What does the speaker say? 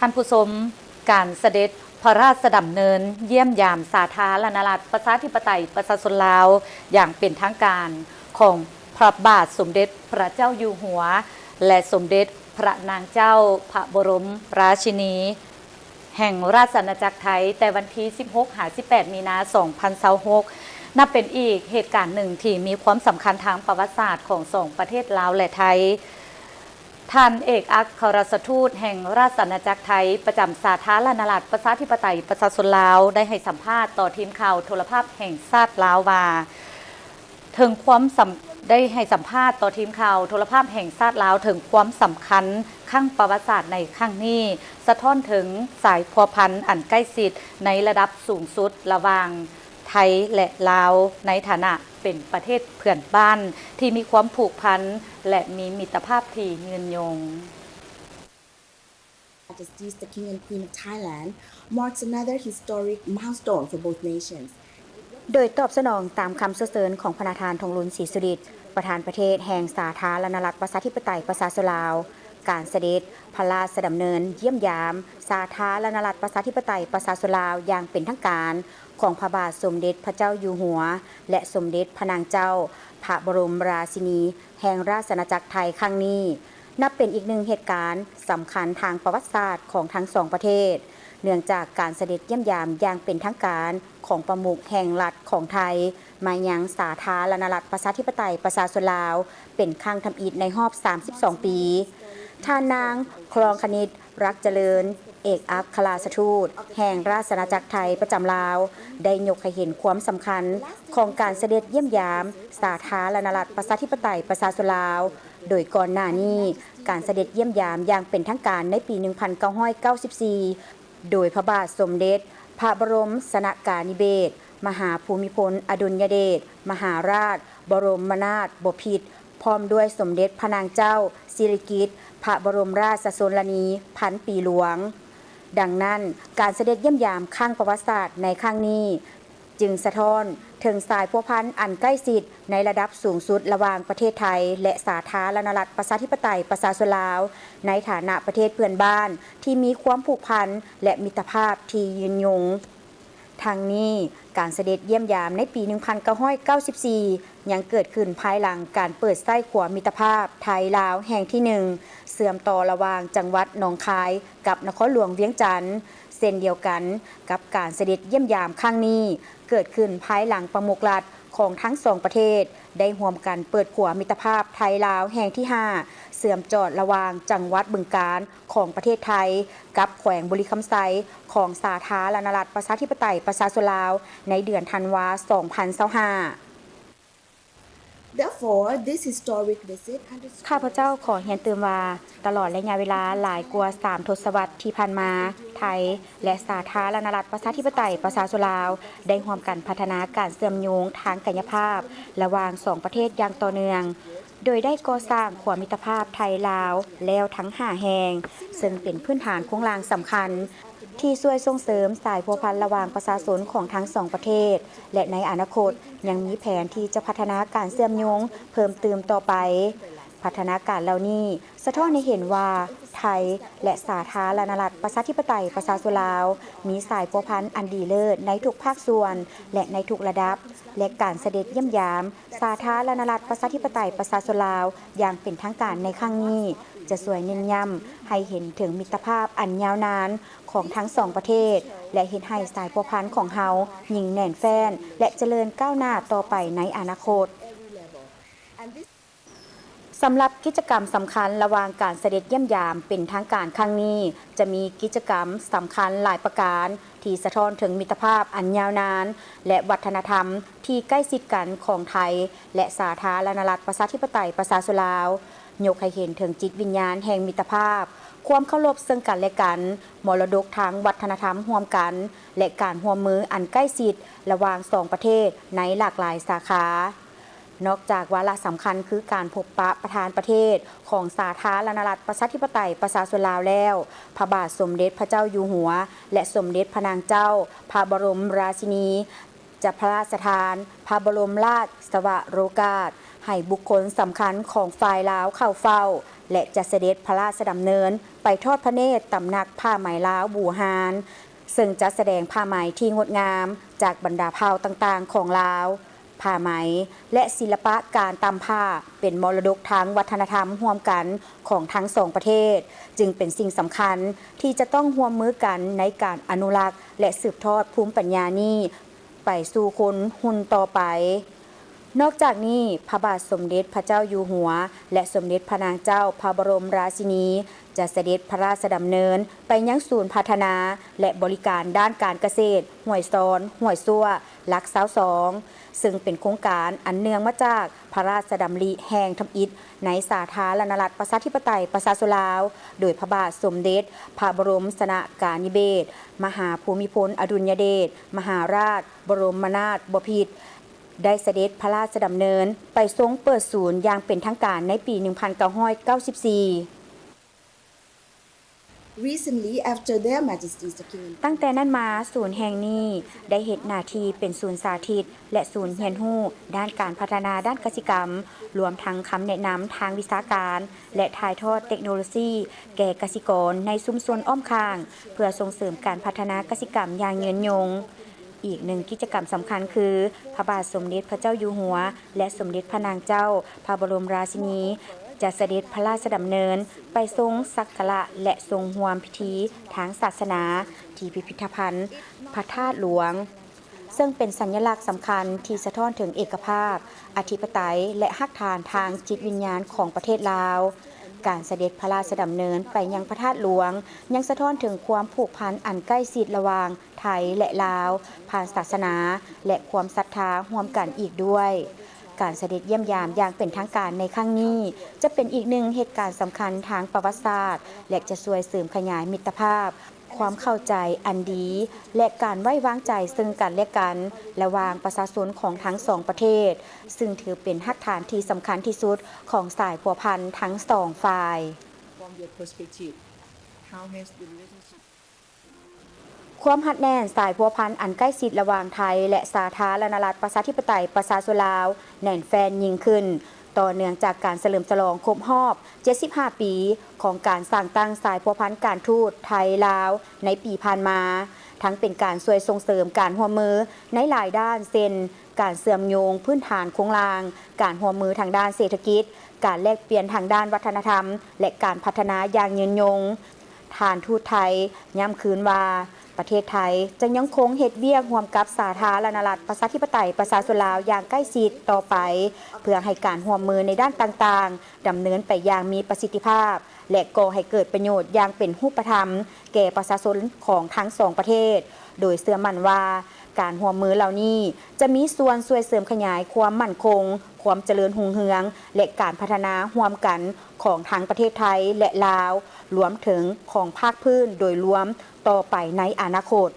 ທ່ານຜູ້ຊົມ, ການສະເດັດພະລາຊະດຳເນີນຢ້ຽມຢາມສາທາລະນະລັດ ປະຊາທິປະໄຕ ປະຊາຊົນລາວ ຢ່າງເປັນທາງການ ຂອງພະບາດສົມເດັດພະເຈົ້າຢູ່ຫົວ ແລະ ສົມເດັດພະນາງເຈົ້າພະບໍລົມລາຊິນີ ແຫ່ງລາຊະອານາຈັກໄທ ແຕ່ວັນທີສິບຫົກຫາສິບແປດມີນາສອງພັນຊາວຫົກ ນັບເປັນອີກເຫດການໜຶ່ງທີ່ມີຄວາມສຳຄັນທາງປະຫວັດສາດຂອງສອງປະເທດລາວ ແລະ ໄທ. ທ່ານເອກອັກຄະລັດຖະທູດແຫ່ງລາຊະອານາຈັກໄທ ປະຈຳສາທາລະນະລັດ ປະຊາທິປະໄຕ ປະຊາຊົນລາວ ໄດ້ໃຫ້ສຳພາດຕໍ່ທີມຂ່າວໂທລະພາບແຫ່ງຊາດລາວວ່າ ເຖິງຄວາມສຳ ໄດ້ໃຫ້ສຳພາດຕໍ່ທີມຂ່າວໂທລະພາບແຫ່ງຊາດລາວເຖິງຄວາມສຳຄັນຄັ້ງປະຫວັດສາດໃນຄັ້ງນີ້ ສະທ້ອນເຖິງສາຍພົວພັນອັນໃກ້ຊິດໃນລະດັບສູງສຸດລະຫວ່າງໄທ ແລະ ລາວ ໃນຖານະເປັນປະເທດເພື່ອນບ້ານທີ່ມີຄວາມຜູກພັນ ແລະ ມີມິດຕະພາບທີ່ຍືນຍົງ. Majesty's the King and Queen of Thailand marks another historic milestone for both nations. ໂດຍຕອບສະໜອງຕາມຄຳເຊື້ອເຊີນຂອງພະນະທ່ານ ທອງລຸນ ສີສຸລິດ ປະທານປະເທດແຫ່ງສາທາລະນະລັດ ປະຊາທິປະໄຕ ປະຊາຊົນລາວ, ການສະເດັດພະລາຊະດຳເນີນຢ້ຽມຢາມສາທາລະນະລັດ ປະຊາທິປະໄຕ ປະຊາຊົນລາວ ຢ່າງເປັນທາງການ ຂອງພະບາດສົມເດັດພະເຈົ້າຢູ່ຫົວ ແລະ ສົມເດັດພະນາງເຈົ້າພະບໍລົມລາຊິນີ ແຫ່ງລາຊະອານາຈັກໄທຄັ້ງນີ້ ນັບເປັນອີກໜຶ່ງເຫດການສຳຄັນທາງປະຫວັດສາດຂອງທັງສອງປະເທດ, ເນື່ອງຈາກການສະເດັດຢ້ຽມຢາມຢ່າງເປັນທາງການຂອງປະມຸກແຫ່ງລັດຂອງໄທ ມາຍັງສາທາລະນະລັດ ປະຊາທິປະໄຕ ປະຊາຊົນລາວ ເປັນຄັ້ງທຳອິດໃນຮອບສາມສິບສອງປີ. ທ່ານນາງ ຄລອງຄະນິດ ລັກຈະເລີນ ເອກອັກຄະລັດຖະທູດແຫ່ງລາຊະອານາຈັກໄທປະຈຳລາວ ໄດ້ຍົກໃຫ້ເຫັນຄວາມສຳຄັນຂອງການສະເດັດຢ້ຽມຢາມສາທາລະນະລັດ ປະຊາທິປະໄຕ ປະຊາຊົນລາວ, ໂດຍກ່ອນໜ້ານີ້ ການສະເດັດຢ້ຽມຢາມຢ່າງເປັນທາງການໃນປີໜຶ່ງພັນເກົ້າຮ້ອຍເກົ້າສິບສີ່ ໂດຍພະບາດສົມເດັດພະບໍລົມຊະນະການິເບດ ມະຫາພູມິພົນອະດຸນຍະເດດ ມະຫາລາດ ບໍລົມມະນາດບໍພິດ ພ້ອມດ້ວຍສົມເດັດພະນາງເຈົ້າສິລິກິດ ພະບໍລົມລາຊະຊົນລະນີ ພັນປີຫຼວງ. ດັ່ງນັ້ນ, ການສະເດັດຢ້ຽມຢາມຄັ້ງປະຫວັດສາດໃນຄັ້ງນີ້ ຈຶ່ງສະທ້ອນເຖິງສາຍພົວພັນອັນໃກ້ຊິດໃນລະດັບສູງສຸດລະຫວ່າງປະເທດໄທ ແລະ ສາທາລະນະລັດ ປະຊາທິປະໄຕ ປະຊາຊົນລາວ ໃນຖານະປະເທດເພື່ອນບ້ານທີ່ມີຄວາມຜູກພັນ ແລະ ມິດຕະພາບທີ່ຍືນຍົງ. ທັງນີ້, ການສະເດັດຢ້ຽມຢາມໃນປີໜຶ່ງພັນເກົ້າຮ້ອຍເກົ້າສິບສີ່ ຍັງເກີດຂຶ້ນພາຍຫຼັງການເປີດໃຊ້ຂົວມິດຕະພາບໄທ-ລາວແຫ່ງທີໜຶ່ງ ເຊື່ອມຕໍ່ລະຫວ່າງຈັງຫວັດໜອງຄາຍກັບນະຄອນຫຼວງວຽງຈັນ. ເຊັ່ນດຽວກັນກັບການສະເດັດຢ້ຽມຢາມຄັ້ງນີ້ ເກີດຂຶ້ນພາຍຫຼັງປະມຸກລັດຂອງທັງສອງປະເທດ ໄດ້ຮ່ວມກັນເປີດຂົວມິດຕະພາບໄທ-ລາວແຫ່ງທີຫ້າ ເຊື່ອມຈອດລະຫວ່າງຈັງຫວັດບຶງການຂອງປະເທດໄທ ກັບແຂວງບໍລິຄຳໄຊຂອງສາທາລະນະລັດ ປະຊາທິປະໄຕ ປະຊາຊົນລາວ ໃນເດືອນທັນວາ ສອງພັນຊາວຫ້າ. Therefore, this historic visit underscores ຂ້າພະເຈົ້າຂໍຮຽນຕື່ມວ່າ, ຕະຫຼອດໄລຍະເວລາຫຼາຍກວ່າສາມທົດສະວັດທີ່ຜ່ານມາ, ໄທ ແລະ ສາທາລະນະລັດ ປະຊາທິປະໄຕ ປະຊາຊົນລາວ ໄດ້ຮ່ວມກັນພັດທະນາການເຊື່ອມໂຍງທາງກາຍະພາບລະຫວ່າງສອງປະເທດຢ່າງຕໍ່ເນື່ອງ, ໂດຍໄດ້ກໍ່ສ້າງຂົວມິດຕະພາບໄທ-ລາວແລ້ວທັງຫ້າແຫ່ງ, ເຊິ່ງເປັນພື້ນຖານໂຄງລ່າງສຳຄັນ ທີ່ຊ່ວຍສົ່ງເສີມສາຍພົວພັນລະຫວ່າງປະຊາຊົນຂອງທັງສອງປະເທດ ແລະ ໃນອະນາຄົດຍັງມີແຜນທີ່ຈະພັດທະນາການເຊື່ອມໂຍງເພີ່ມຕື່ມຕໍ່ໄປ. ພັດທະນາການເຫຼົ່ານີ້ສະທ້ອນໃຫ້ເຫັນວ່າ ໄທ ແລະ ສາທາລະນະລັດ ປະຊາທິປະໄຕ ປະຊາຊົນລາວ ມີສາຍພົວພັນອັນດີເລີດໃນທຸກພາກສ່ວນ ແລະ ໃນທຸກລະດັບ, ແລະ ການສະເດັດຢ້ຽມຢາມສາທາລະນະລັດ ປະຊາທິປະໄຕ ປະຊາຊົນລາວ ຢ່າງເປັນທາງການໃນຄັ້ງນີ້ ຈະຊ່ວຍເນັ້ນຢ້ຳໃຫ້ເຫັນເຖິງມິດຕະພາບອັນຍາວນານຂອງທັງສອງປະເທດ ແລະ ເຮັດໃຫ້ສາຍພົວພັນຂອງເຮົາຍິ່ງແໜ້ນແຟ້ນ ແລະ ຈະເລີນກ້າວໜ້າຕໍ່ໄປໃນອະນາຄົດ. ສຳລັບກິດຈະກຳສຳຄັນລະຫວ່າງການສະເດັດຢ້ຽມຢາມເປັນທາງການຄັ້ງນີ້ ຈະມີກິດຈະກຳສຳຄັນຫຼາຍປະການ ທີ່ສະທ້ອນເຖິງມິດຕະພາບອັນຍາວນານ ແລະ ວັດທະນະທຳທີ່ໃກ້ຊິດກັນຂອງໄທ ແລະ ສາທາລະນະລັດ ປະຊາທິປະໄຕ ປະຊາຊົນລາວ, ຍົກໃຫ້ເຫັນເຖິງຈິດວິນຍານແຫ່ງມິດຕະພາບ, ຄວາມເຄົາລົບເຊິ່ງກັນແລະກັນ, ມໍລະດົກທາງວັດທະນະທຳຮ່ວມກັນ ແລະ ການຮ່ວມມືອັນໃກ້ຊິດລະຫວ່າງສອງປະເທດໃນຫຼາກຫຼາຍສາຂາ. ນອກຈາກວາລະສຳຄັນຄືການພົບປະປະທານປະເທດຂອງສາທາລະນະລັດ ປະຊາທິປະໄຕ ປະຊາຊົນລາວແລ້ວ, ພະບາດສົມເດັດພະເຈົ້າຢູ່ຫົວ ແລະ ສົມເດັດພະນາງເຈົ້າພະບໍລົມລາຊິນີ ຈະພະລາຊະທານພະບໍລົມລາຊະວະໂລກາດໃຫ້ບຸກຄົນສຳຄັນຂອງຝ່າຍລາວເຂົ້າເຝົ້າ ແລະ ຈະສະເດັດພະລາຊະດຳເນີນ ໄປທອດພະເນດຕຳໜັກຜ້າໄໝລາວບູຮານ ເຊິ່ງຈະສະແດງຜ້າໄໝທີ່ງົດງາມຈາກບັນດາເຜົ່າຕ່າງໆຂອງລາວ. ຜ້າໄໝ ແລະ ສິລະປະການຕ່ຳຜ້າ ເປັນມໍລະດົກທາງວັດທະນະທຳຮ່ວມກັນຂອງທັງສອງປະເທດ, ຈຶ່ງເປັນສິ່ງສຳຄັນທີ່ຈະຕ້ອງຮ່ວມມືກັນໃນການອະນຸລັກ ແລະ ສືບທອດພູມປັນຍານີ້ໄປສູ່ຄົນຮຸ່ນຕໍ່ໄປ. ນອກຈາກນີ້, ພະບາດສົມເດັດພະເຈົ້າຢູ່ຫົວ ແລະ ສົມເດັດພະນາງເຈົ້າພະບໍລົມລາຊິນີ ຈະສະເດັດພະລາຊະດຳເນີນໄປຍັງສູນພັດທະນາ ແລະ ບໍລິການດ້ານການກະເສດ ຫ້ວຍຊອນ ຫ້ວຍຊົ່ວ ຫຼັກຊາວສອງ ເຊິ່ງເປັນໂຄງການອັນເນື່ອງມາຈາກພະລາຊະດຳລິແຫ່ງທຳອິດໃນສາທາລະນະລັດ ປະຊາທິປະໄຕ ປະຊາຊົນລາວ ໂດຍພະບາດສົມເດັດພະບໍລົມຊະນະການິເບດ ມະຫາພູມິພົນອະດຸນຍະເດດ ມະຫາລາດ ບໍລົມມະນາດບໍພິດ ໄດ້ສະເດັດພະລາຊະດຳເນີນໄປຊົງເປີດສູນຢ່າງເປັນທາງການໃນປີໜຶ່ງພັນເກົ້າຮ້ອຍເກົ້າສິບສີ່. Recently, after Their Majesties the King and ຕັ້ງແຕ່ນັ້ນມາ, ສູນແຫ່ງນີ້ໄດ້ເຮັດໜ້າທີ່ເປັນສູນສາທິດ ແລະ ສູນຮຽນຮູ້ດ້ານການພັດທະນາດ້ານກະສິກຳ, ລວມທັງຄຳແນະນຳທາງວິຊາການ ແລະ ຖ່າຍທອດເຕັກໂນໂລຊີແກ່ກະສິກອນໃນຊຸມຊົນອ້ອມຂ້າງ ເພື່ອສົ່ງເສີມການພັດທະນາກະສິກຳຢ່າງຍືນຍົງ. ອີກໜຶ່ງກິດຈະກຳສຳຄັນຄື ພະບາດສົມເດັດພະເຈົ້າຢູ່ຫົວ ແລະ ສົມເດັດພະນາງເຈົ້າພະບໍລົມລາຊິນີ ຈະສະເດັດພະລາຊະດຳເນີນໄປຊົງສັກກາລະ ແລະ ຊົງຮ່ວມພິທີທາງສາສະໜາທີ່ພິພິທະພັນພະທາດຫຼວງ, ເຊິ່ງເປັນສັນຍະລັກສຳຄັນທີ່ສະທ້ອນເຖິງເອກະພາບ, ອະທິປະໄຕ ແລະ ຮາກຖານທາງຈິດວິນຍານຂອງປະເທດລາວ. ການສະເດັດພະລາຊະດຳເນີນໄປຍັງພະທາດຫຼວງ ຍັງສະທ້ອນເຖິງຄວາມຜູກພັນອັນໃກ້ຊິດລະຫວ່າງ ໄທ ແລະ ລາວ ຜ່ານສາສະໜາ ແລະ ຄວາມສັດທາຮ່ວມກັນອີກດ້ວຍ. ການສະເດັດຢ້ຽມຢາມຢ່າງເປັນທາງການໃນຄັ້ງນີ້ ຈະເປັນອີກໜຶ່ງເຫດການສຳຄັນທາງປະຫວັດສາດ ແລະ ຈະຊ່ວຍເສີມຂະຫຍາຍມິດຕະພາບ, ຄວາມເຂົ້າໃຈອັນດີ ແລະ ການໄວ້ວາງໃຈເຊິ່ງກັນແລະກັນ ລະຫວ່າງປະຊາຊົນຂອງທັງສອງປະເທດ, ຊຶ່ງຖືເປັນຮາກຖານທີ່ສຳຄັນທີ່ສຸດຂອງສາຍພົວພັນທັງສອງຝ່າຍ. From your perspective, how has the relationship ຄວາມຮັດແໜ້ນສາຍພົວພັນອັນໃກ້ຊິດລະຫວ່າງໄທ ແລະ ສາທາລະນະລັດ ປະຊາທິປະໄຕ ປະຊາຊົນລາວ ແໜ້ນແຟ້ນຍິ່ງຂຶ້ນ ຕໍ່ເນື່ອງຈາກການສະເຫຼີມສະຫຼອງຄົບຮອບເຈັດສິບຫ້າປີ ຂອງການສ້າງຕັ້ງສາຍພົວພັນການທູດໄທ-ລາວໃນປີຜ່ານມາ, ທັງເປັນການຊ່ວຍສົ່ງເສີມການຮ່ວມມືໃນຫຼາຍດ້ານ ເຊັ່ນ ການເຊື່ອມໂຍງພື້ນຖານໂຄງລ່າງ, ການຮ່ວມມືທາງດ້ານເສດຖະກິດ, ການແລກປ່ຽນທາງດ້ານວັດທະນະທຳ ແລະ ການພັດທະນາຢ່າງຍືນຍົງ. ທ່ານທູດໄທຢ້ຳຄືນວ່າ ປະເທດໄທຈະຍັງຄົງເຮັດວຽກຮ່ວມກັບສາທາລະນະລັດ ປະຊາທິປະໄຕ ປະຊາຊົນລາວຢ່າງໃກ້ຊິດຕໍ່ໄປ ເພື່ອໃຫ້ການຮ່ວມມືໃນດ້ານຕ່າງໆ ດຳເນີນໄປຢ່າງມີປະສິດທິພາບ ແລະ ກໍ່ໃຫ້ເກີດປະໂຫຍດຢ່າງເປັນຮູບປະທຳແກ່ປະຊາຊົນຂອງທັງສອງປະເທດ, ໂດຍເຊື່ອໝັ້ນວ່າ ການຮ່ວມມືເຫຼົ່ານີ້ຈະມີສ່ວນຊ່ວຍເສີມຂະຫຍາຍຄວາມໝັ້ນຄົງ, ຄວາມຈະເລີນຮຸ່ງເຮືອງ ແລະ ການພັດທະນາຮ່ວມກັນຂອງທັງປະເທດໄທ ແລະ ລາວ, ລວມເຖິງຂອງພາກພື້ນໂດຍລວມຕໍ່ໄປໃນອະນາຄົດ.